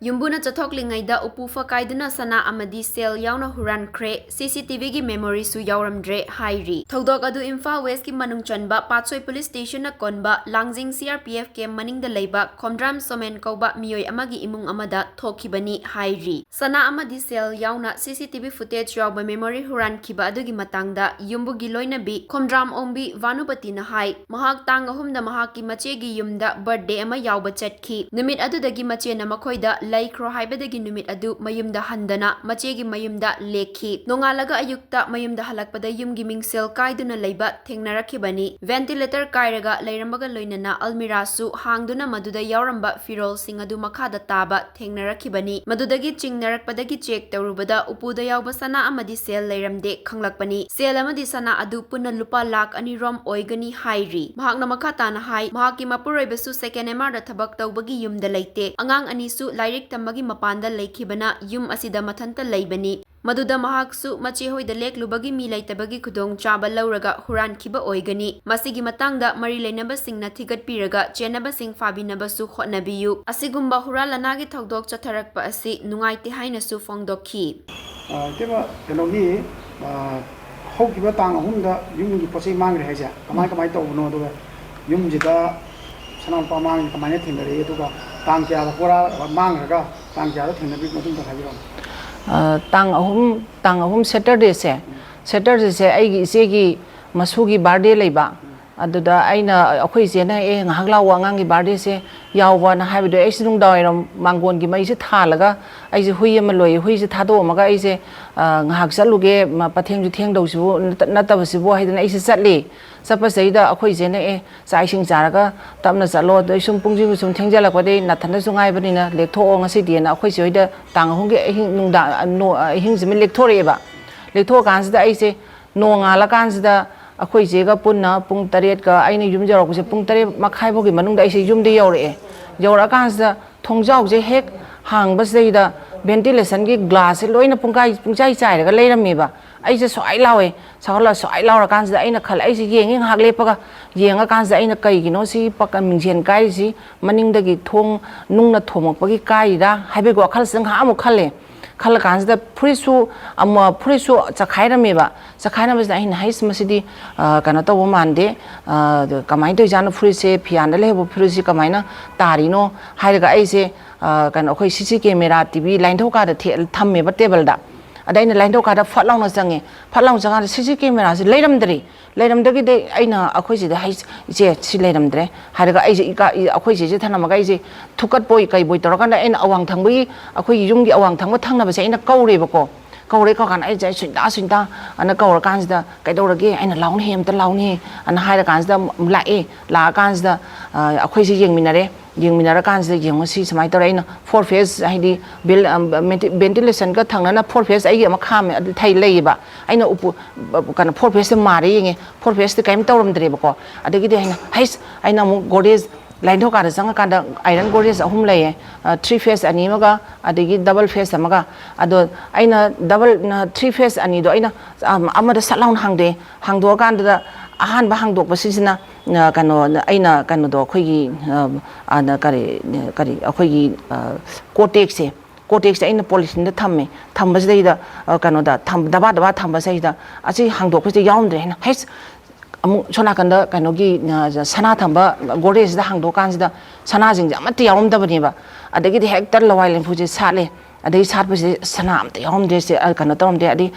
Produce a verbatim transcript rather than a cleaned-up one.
ꯌꯨꯝꯕꯨꯅ ꯆꯠꯊꯣꯛꯂꯤꯉꯩꯗ ꯎꯄꯨ ꯐꯛꯀꯥꯏꯗꯨꯅ ꯁꯅꯥ ꯑꯃꯗꯤ ꯁꯦꯜ ꯌꯥꯎꯅ ꯍꯨꯔꯥꯟꯈ꯭ꯔꯦ꯫ ꯁꯤ ꯁꯤ ꯇꯤ ꯚꯤꯒꯤ ꯃꯦꯃꯣꯔꯤꯁꯨ ꯌꯥꯎꯔꯝꯗ꯭ꯔꯦ ꯍꯥꯏꯔꯤ꯫ ꯊꯧꯗꯣꯛ ꯑꯗꯨ ꯏꯝꯐꯥꯜ ꯋꯦꯁꯀꯤ ꯃꯅꯨꯡ ꯆꯟꯕ ꯄꯥꯠꯁꯣꯏ ꯄꯨꯂꯤꯁ ꯁ꯭ꯇꯦꯁꯟꯅ ꯀꯣꯟꯕ ꯂꯥꯡꯖꯤꯡ ꯁꯤ ꯑꯥꯔ ꯄꯤ ꯑꯦꯐ ꯀꯦꯝ ꯃꯅꯤꯡꯗ ꯂꯩꯕ ꯈꯣꯝꯗ꯭ꯔꯥꯝ ꯁꯣꯃꯦꯟ ꯀꯧꯕ ꯃꯤꯑꯣꯏ ꯑꯃꯒꯤ ꯏꯃꯨꯡ ꯑꯃꯗ ꯊꯣꯛꯈꯤꯕꯅꯤ ꯍꯥꯏꯔꯤ꯫ ꯁꯅꯥ ꯑꯃꯗꯤ ꯁꯦꯜ ꯌꯥꯎꯅ ꯁꯤ ꯁꯤ ꯇꯤ ꯚꯤ ꯐꯨꯇꯦꯖ ꯌꯥꯎꯕ ꯃꯦꯃꯣꯔꯤ ꯍꯨꯔꯥꯟꯈꯤꯕ ꯑꯗꯨꯒꯤ ꯃꯇꯥꯡꯗ ꯌꯨꯝꯕꯨꯒꯤ ꯂꯣꯏꯅꯕꯤ ꯈꯣꯝꯗ꯭ꯔꯥꯝ ꯑꯣꯡꯕꯤ ꯚꯥꯅꯨꯄꯇꯤꯅ ꯍꯥꯏ, ꯃꯍꯥꯛ ꯇꯥꯡ ꯑꯍꯨꯝꯗ ꯃꯍꯥꯛꯀꯤ ꯃꯆꯦꯒꯤ ꯌꯨꯝꯗ ꯕꯔꯊꯗꯦ ꯑꯃ ꯌꯥꯎꯕ ꯆꯠꯈꯤ꯫ ꯅꯨꯃꯤꯠ ꯑꯗꯨꯗꯒꯤ ꯃꯆꯦꯅ ꯃꯈꯣꯏꯗ ꯂꯩꯈ꯭ꯔꯣ ꯍꯥꯏꯕꯗꯒꯤ ꯅꯨꯃꯤꯠ ꯑꯗꯨ ꯃꯌꯨꯝꯗ ꯍꯟꯗꯅ ꯃꯆꯦꯒꯤ ꯃꯌꯨꯝꯗ ꯂꯦꯛꯈꯤ꯫ ꯅꯣꯡꯉꯥꯜꯂꯒ ꯑꯌꯨꯛꯇ ꯃꯌꯨꯝꯗ ꯍꯜꯂꯛꯄꯗ ꯌꯨꯝꯒꯤ ꯃꯤꯡꯁꯦꯜ ꯀꯥꯏꯗꯨꯅ ꯂꯩꯕ ꯊꯦꯡꯅꯔꯛꯈꯤꯕꯅꯤ꯫ ꯚꯦꯟꯇꯤꯂꯦꯇꯔ ꯀꯥꯏꯔꯒ ꯂꯩꯔꯝꯕꯒ ꯂꯣꯏꯅꯅ ꯑꯜꯃꯤꯔꯥꯁꯨ ꯍꯥꯡꯗꯨꯅ ꯃꯗꯨꯗ ꯌꯥꯎꯔꯝꯕ ꯐꯤꯔꯣꯜꯁꯤꯡ ꯑꯗꯨ ꯃꯈꯥꯗ ꯇꯥꯕ ꯊꯦꯡꯅꯔꯛꯈꯤꯕꯅꯤ꯫ ꯃꯗꯨꯗꯒꯤ ꯆꯤꯡꯅꯔꯛꯄꯗꯒꯤ ꯆꯦꯛ ꯇꯧꯔꯨꯕꯗ ꯎꯄꯨꯗ ꯌꯥꯎꯕ ꯁꯅꯥ ꯑꯃꯗꯤ ꯁꯦꯜ ꯂꯩꯔꯝꯗꯦ ꯈꯪꯂꯛꯄꯅꯤ꯫ ꯁꯦꯜ ꯑꯃꯗꯤ ꯁꯅꯥ ꯑꯗꯨ ꯄꯨꯟꯅ ꯂꯨꯄꯥ ꯂꯥꯈ ꯑꯅꯤ ꯔꯣꯝ ꯑꯣꯏꯒꯅꯤ ꯍꯥꯏꯔꯤ꯫ ꯃꯍꯥꯛꯅ ꯃꯈꯥ ꯇꯥꯅ ꯍꯥꯏ, ꯃꯍꯥꯛꯀꯤ ꯃꯄꯨꯔꯣꯏꯕꯁꯨ ꯁꯦꯀꯦꯟ ꯑꯦꯝ ꯑꯥꯔꯗ ꯊꯕꯛ ꯇꯧꯕꯒꯤ ꯌꯨꯝꯗ ꯂꯩꯇꯦ꯫ ꯑꯉꯥꯡ ꯑꯅꯤꯁꯨ ꯂꯥꯏꯔꯤꯛ ꯇꯝꯕꯒꯤ ꯃꯄꯥꯟꯗ ꯂꯩꯈꯤꯕꯅ ꯌꯨꯝ ꯑꯁꯤꯗ ꯃꯊꯟꯇ ꯂꯩꯕꯅꯤ꯫ ꯃꯗꯨꯗ ꯃꯍꯥꯛꯁꯨ ꯃꯆꯦ ꯍꯣꯏꯗ ꯂꯦꯛꯂꯨꯕꯒꯤ ꯃꯤ ꯂꯩꯇꯕꯒꯤ ꯈꯨꯗꯣꯡꯆꯥꯕ ꯂꯧꯔꯒ ꯍꯨꯔꯥꯟꯈꯤꯕ ꯑꯣꯏꯒꯅꯤ꯫ ꯃꯁꯤꯒꯤ ꯃꯇꯥꯡꯗ ꯃꯔꯤ ꯂꯩꯅꯕꯁꯤꯡꯅ ꯊꯤꯒꯠꯄꯤꯔꯒ ꯆꯦꯟꯅꯕꯁꯤꯡ ꯐꯥꯕꯤꯅꯕꯁꯨ ꯍꯣꯠꯅꯕꯤꯌꯨ꯫ ꯑꯁꯤꯒꯨꯝꯕ ꯍꯨꯔꯥꯟ ꯂꯅꯥꯒꯤ ꯊꯧꯗꯣꯛ ꯆꯠꯊꯔꯛꯄ ꯑꯁꯤ ꯅꯨꯡꯉꯥꯏꯇꯦ ꯍꯥꯏꯅꯁꯨ ꯐꯣꯡꯗꯣꯛꯈꯤ꯫ ꯑ, ꯏꯇꯩꯃ, ꯀꯩꯅꯣꯒꯤ, ꯑ, ꯍꯧꯈꯤꯕ ꯇꯥꯡ ꯑꯍꯨꯝꯗ ꯌꯨꯝꯒꯤ ꯄꯣꯠ ꯆꯩ ꯃꯥꯡꯈ꯭ꯔꯦ ꯍꯥꯏꯁꯦ ꯀꯃꯥꯏ, ꯎꯝ꯫ ꯀꯃꯥꯏꯅ ꯇꯧꯕꯅꯣ? ꯑꯗꯨꯒ ꯌꯨꯝꯁꯤꯗ ꯁꯅꯥ ꯂꯨꯄꯥ ꯃꯥꯡꯉꯤ ꯀꯃꯥꯏꯅ ꯊꯦꯡꯅꯔꯛꯏ? ꯑꯗꯨꯒ ꯇꯥꯡ ꯀꯌꯥꯗ ꯄꯨꯔꯥ ꯃꯥꯡꯈ꯭ꯔꯒ ꯇꯥꯡ ꯀꯌꯥꯗ ꯊꯦꯡꯅꯕꯤ? ꯃꯗꯨꯝꯇ ꯍꯥꯏꯕꯤꯔꯛꯑꯣ꯫ ꯑ, ꯇꯥꯡ ꯑꯍꯨꯝ, ꯇꯥꯡ ꯑꯍꯨꯝ ꯁꯦꯇꯔꯗꯦꯁꯦ, ꯎꯝ꯫ ꯁꯦꯇꯔꯗꯦꯁꯦ ꯑꯩꯒꯤ ꯏꯆꯦꯒꯤ ꯃꯁꯨꯒꯤ ꯕꯥꯔꯗꯦ ꯂꯩꯕ꯫ ꯎꯝ꯫ ꯑꯗꯨꯗ ꯑꯩꯅ, ꯑꯩꯈꯣꯏ ꯏꯆꯦꯅ, "ꯑꯦ, ꯉꯥꯏꯍꯥꯛ ꯂꯥꯛꯑꯣ, ꯑꯉꯥꯡꯒꯤ ꯕꯥꯔꯗꯦꯁꯦ ꯌꯥꯎꯕꯅ" ꯍꯥꯏꯕꯗꯣ, ꯑꯩꯁꯦ ꯅꯨꯡꯗꯥꯡꯋꯥꯏꯔꯝ ꯃꯥꯡꯒꯣꯟꯒꯤ ꯃꯩꯁꯦ ꯊꯥꯜꯂꯒ ꯑꯩꯁꯦ ꯍꯨꯏ ꯑꯃ ꯂꯣꯏꯌꯦ, ꯍꯨꯏꯁꯦ ꯊꯥꯗꯣꯛꯑꯝꯃꯒ ꯑꯩꯁꯦ, ꯑ, ꯉꯥꯏꯍꯥꯛ ꯆꯠꯂꯨꯒꯦ, ꯃ-, ꯄꯊꯦꯡꯁꯨ ꯊꯦꯡꯗꯧꯁꯤꯕꯨ, ꯅꯠꯇ-, ꯅꯠꯇꯕꯁꯤꯕꯨ ꯍꯥꯏꯗꯅ ꯑꯩꯁꯦ ꯆꯠꯂꯤ꯫ ꯆꯠꯄꯁꯤꯗꯩꯗ ꯑꯩꯈꯣꯏ ꯏꯆꯦꯅ, "ꯑꯦ, ꯆꯥꯛ ꯏꯁꯤꯡ ꯆꯥꯔꯒ ꯇꯞꯅ ꯆꯠꯂꯣ, ꯑꯗꯩ ꯁꯨꯝ ꯄꯨꯡꯁꯤꯡ ꯁꯨꯝ ꯊꯦꯡꯖꯜꯂꯛꯄꯗꯩ ꯅꯥꯊꯟꯗꯁꯨ ꯉꯥꯏꯕꯅꯤꯅ ꯂꯦꯛꯊꯣꯛꯑꯣ ꯉꯁꯤꯗꯤꯅ" ꯑꯩꯈꯣꯏ ꯏꯆꯦ ꯍꯣꯏꯗ ꯇꯥꯡ ꯑꯍꯨꯝꯒꯤ ꯑꯍꯤꯡ ꯅꯨꯡꯗꯥꯡ, ꯑ, ꯅꯣ-, ꯑ, ꯑꯍꯤꯡꯁꯤꯃ ꯂꯦꯛꯊꯣꯔꯛꯑꯦꯕ꯫ ꯂꯦꯛꯊꯣꯛꯑꯀꯥꯟꯁꯤꯗ ꯑꯩꯁꯦ ꯅꯣꯡꯉꯥꯜꯂꯀꯥꯟꯁꯤꯗ ꯑꯩꯈꯣꯏ ꯏꯆꯦꯒ ꯄꯨꯟꯅ ꯄꯨꯡ ꯇꯔꯦꯠꯀ, ꯑꯩꯅ ꯌꯨꯝ ꯌꯧꯔꯛꯄꯁꯦ ꯄꯨꯡ ꯇꯔꯦꯠ ꯃꯈꯥꯏ ꯐꯥꯎꯒꯤ ꯃꯅꯨꯡꯗ ꯑꯩꯁꯦ ꯌꯨꯝꯗ ꯌꯧꯔꯛꯑꯦ꯫ ꯌꯧꯔꯛꯑꯀꯥꯟꯁꯤꯗ ꯊꯣꯡꯖꯥꯎꯁꯦ ꯍꯦꯛ ꯍꯥꯡꯕꯁꯤꯗꯩꯗ ꯚꯦꯟꯇꯤꯂꯦꯁꯟꯒꯤ ꯒ꯭ꯂꯥꯁꯁꯦ ꯂꯣꯏꯅ ꯄꯨꯡꯀꯥꯏ, ꯄꯨꯡꯆꯥꯏ ꯆꯥꯏꯔꯒ ꯂꯩꯔꯝꯃꯦꯕ꯫ ꯑꯩꯁꯦ ꯁ꯭ꯋꯥꯏ ꯂꯥꯎꯋꯦ꯫ ꯁꯒꯠꯂ ꯁ꯭ꯋꯥꯏ ꯂꯥꯎꯔꯀꯥꯟꯁꯤꯗ ꯑꯩꯅ ꯈꯜꯂꯦ, ꯑꯩꯁꯦ ꯌꯦꯡꯉꯤ, ꯉꯥꯏꯍꯥꯛ ꯂꯦꯞꯄꯒ ꯌꯦꯡꯉꯀꯥꯟꯁꯤꯗ ꯑꯩꯅ, "ꯀꯩꯒꯤꯅꯣ ꯁꯤ ꯄꯛ-, ꯃꯤꯡꯁꯦꯟ ꯀꯥꯏꯔꯤꯁꯤ? ꯃꯅꯤꯡꯗꯒꯤ ꯊꯣꯡ ꯅꯨꯡꯅ ꯊꯣꯝꯃꯛꯄꯒꯤ ꯀꯥꯏꯔꯤꯔꯥ?" ꯍꯥꯏꯕꯒꯤ ꯋꯥꯈꯜꯁꯤꯗ ꯉꯥꯏꯍꯥꯛ ꯑꯃꯨꯛ ꯈꯜꯂꯦ꯫ ꯈꯜꯂꯀꯥꯟꯁꯤꯗ ꯐꯨꯔꯤꯠꯁꯨ ꯑꯃ, ꯐꯨꯔꯤꯠꯁꯨ ꯆꯈꯥꯏꯔꯝꯃꯦꯕ꯫ ꯆꯈꯥꯏꯔꯝꯕꯁꯤꯗ ꯑꯩꯅ, "ꯍꯩꯁ, ꯃꯁꯤꯗꯤ, ꯑ, ꯀꯩꯅꯣ ꯇꯧꯕ ꯃꯥꯟꯗꯦ, ꯑ, ꯀꯃꯥꯏꯅ ꯇꯧꯔꯤꯖꯥꯠꯅꯣ, ꯐꯨꯔꯤꯠꯁꯦ, ꯐꯤꯌꯥꯟꯗ ꯂꯩꯍꯧꯕ ꯐꯨꯔꯤꯠꯁꯦ ꯀꯃꯥꯏꯅ ꯇꯥꯔꯤꯅꯣ?" ꯍꯥꯏꯔꯒ ꯑꯩꯁꯦ, ꯑ, ꯀꯩꯅꯣ, ꯑꯩꯈꯣꯏ ꯁꯤ ꯁꯤ ꯀꯦꯃꯦꯔꯥ, ꯇꯤ ꯚꯤ ꯂꯥꯏꯟꯊꯧꯀꯥꯗ ꯊꯦ-, ꯊꯝꯃꯦꯕ ꯇꯦꯕꯜꯗ꯫ ꯑꯗ ꯑꯩꯅ ꯂꯥꯏꯟꯊꯧꯀꯥꯗ ꯐꯠ ꯂꯥꯎꯅ ꯆꯪꯉꯦ꯫ ꯐꯠ ꯂꯥꯎꯅ ꯆꯪꯉꯀꯥꯟꯗ ꯁꯤ ꯁꯤ ꯀꯦꯃꯦꯔꯥꯁꯦ ꯂꯩꯔꯝꯗ꯭ꯔꯦ꯫ ꯂꯩꯔꯝꯗꯒꯤꯗꯤ ꯑꯩꯅ ꯑꯩꯈꯣꯏ ꯆꯦꯗ ꯍꯥꯏ, "ꯏꯆꯦ, ꯁꯤ ꯂꯩꯔꯝꯗ꯭ꯔꯦ" ꯍꯥꯏꯔꯒ ꯑꯩꯁꯦ ꯏꯀꯥ-, ꯏ-, ꯑꯩꯈꯣꯏ ꯆꯦꯁꯦ ꯊꯅꯝꯃꯒ ꯑꯩꯁꯦ ꯊꯨꯀꯠꯄꯣꯏ ꯀꯩꯕꯣꯏ ꯇꯧꯔꯀꯥꯟꯗ ꯑꯩꯅ ꯑꯋꯥꯡ ꯊꯪꯕꯒꯤ, ꯑꯩꯈꯣꯏꯒꯤ ꯌꯨꯝꯒꯤ ꯑꯋꯥꯡ ꯊꯪꯕ ꯊꯪꯅꯕꯁꯦ ꯑꯩꯅ ꯀꯧꯔꯦꯕꯀꯣ꯫ ꯀꯧꯔꯦ, ꯀꯧꯔꯀꯥꯟꯗ ꯑꯩꯁꯦ, "ꯁꯨꯅꯤꯇꯥ, ꯁꯨꯅꯤꯇꯥ" ꯑꯅ ꯀꯧꯔꯀꯥꯟꯁꯤꯗ, "ꯀꯩꯗꯧꯔꯒꯦ?" ꯑꯩꯅ, "ꯂꯥꯎꯅꯦꯍꯦ, ꯑꯝꯇ ꯂꯥꯎꯅꯦꯍꯦ" ꯑꯅ ꯍꯥꯏꯔꯀꯥꯟꯁꯤꯗ ꯂꯥꯛꯑꯦ꯫ ꯂꯥꯛꯑꯀꯥꯟꯁꯤꯗ, ꯑ, ꯑꯩꯈꯣꯏꯁꯦ ꯌꯦꯡꯃꯤꯟꯅꯔꯦ꯫ ꯌꯦꯡꯃꯤꯟꯅꯔꯀꯥꯟꯁꯤꯗ ꯌꯦꯡꯉꯨ ꯁꯤ ꯁꯨꯃꯥꯏꯅ ꯇꯧꯔꯦ꯫ ꯑꯩꯅ ꯐꯣꯔ ꯐꯦꯁ, ꯍꯥꯏꯗꯤ ꯕꯤꯜ-, ꯑ, ꯃꯦꯟꯇꯤ-, ꯚꯦꯟꯇꯤꯂꯦꯁꯟꯒ ꯊꯪꯅꯅ ꯐꯣꯔ ꯐꯦꯁ ꯑꯩꯒꯤ ꯑꯃ ꯈꯥꯝꯃꯦ, ꯑꯗꯨ ꯊꯩ ꯂꯩꯌꯦꯕ꯫ ꯑꯩꯅ ꯎꯄꯨ-, ꯀꯩꯅꯣ, ꯐꯣꯔ ꯐꯦꯁꯇ ꯃꯥꯔꯦ ꯌꯦꯡꯉꯦ, ꯐꯣꯔ ꯐꯦꯁꯇ ꯀꯔꯤꯝ ꯇꯧꯔꯝꯗ꯭ꯔꯦꯕꯀꯣ꯫ ꯑꯗꯒꯤꯗꯤ ꯑꯩꯅ, ꯍꯩꯁ, ꯑꯩꯅ ꯑꯃꯨꯛ ꯒꯣꯗ꯭ꯔꯦꯖ, ꯂꯥꯏꯟꯊꯧꯀꯥꯗ ꯆꯪꯉꯀꯥꯟꯗ ꯑꯥꯏꯔꯟ ꯒꯣꯗ꯭ꯔꯦꯖ ꯑꯍꯨꯝ ꯂꯩꯌꯦ, ꯑ, ꯊ꯭ꯔꯤ ꯐꯦꯁ ꯑꯅꯤ ꯑꯃꯒ, ꯑꯗꯒꯤ ꯗꯕꯜ ꯐꯦꯁ ꯑꯃꯒ꯫ ꯑꯗꯣ ꯑꯩꯅ ꯗꯕꯜ, ꯅ, ꯊ꯭ꯔꯤ ꯐꯦꯁ ꯑꯅꯤꯗꯣ ꯑꯩꯅ, ꯑꯝ, ꯑꯃꯗ ꯁꯠ ꯂꯥꯎꯅ ꯍꯥꯡꯗꯣꯛꯑꯦ꯫ ꯍꯥꯡꯗꯣꯛꯑꯀꯥꯟꯗꯨꯗ ꯑꯍꯥꯟꯕ ꯍꯥꯡꯗꯣꯛꯄꯁꯤꯁꯤꯅ, ꯑ, ꯀꯩꯅꯣ, ꯑꯩꯅ ꯀꯩꯅꯣꯗꯣ, ꯑꯩꯈꯣꯏꯒꯤ, ꯑ, ꯑ, ꯀꯔꯤ, ꯀꯔꯤ, ꯑꯩꯈꯣꯏꯒꯤ, ꯑ, ꯀꯣꯇꯦꯛꯁꯦ, ꯀꯣꯇꯦꯛꯁꯦ ꯑꯩꯅ ꯄꯣꯂꯤꯊꯤꯟꯗ ꯊꯝꯃꯦ꯫ ꯊꯝꯕꯁꯤꯗꯩꯗ, ꯑ, ꯀꯩꯅꯣꯗ ꯊꯝ-, ꯗꯕꯥ ꯗꯕꯥ ꯊꯝꯕꯁꯤꯗꯩꯗ ꯑꯁꯤ ꯍꯥꯡꯗꯣꯛꯄꯁꯤꯗ ꯌꯥꯎꯔꯝꯗ꯭ꯔꯦ ꯍꯥꯏꯅ, ꯍꯩꯁ! ꯑꯃꯨꯛ ꯁꯣꯝ ꯅꯥꯀꯟꯗ ꯀꯩꯅꯣꯒꯤ, ꯑ, ꯁꯅꯥ ꯊꯝꯕ ꯒꯣꯗ꯭ꯔꯦꯖꯁꯤꯗ ꯍꯥꯡꯗꯣꯛꯀꯥꯟꯁꯤꯗ ꯁꯅꯥꯁꯤꯡꯁꯦ ꯑꯃꯠꯇ ꯌꯥꯎꯔꯝꯗꯕꯅꯦꯕ꯫ ꯑꯗꯒꯤꯗꯤ ꯍꯦꯛꯇ ꯂꯋꯥꯏ ꯂꯦꯝꯐꯨꯁꯦ ꯁꯥꯠꯂꯦ꯫ ꯑꯗꯩ ꯁꯥꯠꯄꯁꯤꯗ ꯁꯅꯥ ꯑꯝꯇ ꯌꯥꯎꯔꯝꯗ꯭ꯔꯦ, ꯁꯦ, ꯑ, ꯀꯩꯅꯣ ꯇꯧꯔꯝꯗ꯭ꯔꯦ꯫ ꯑꯗꯩ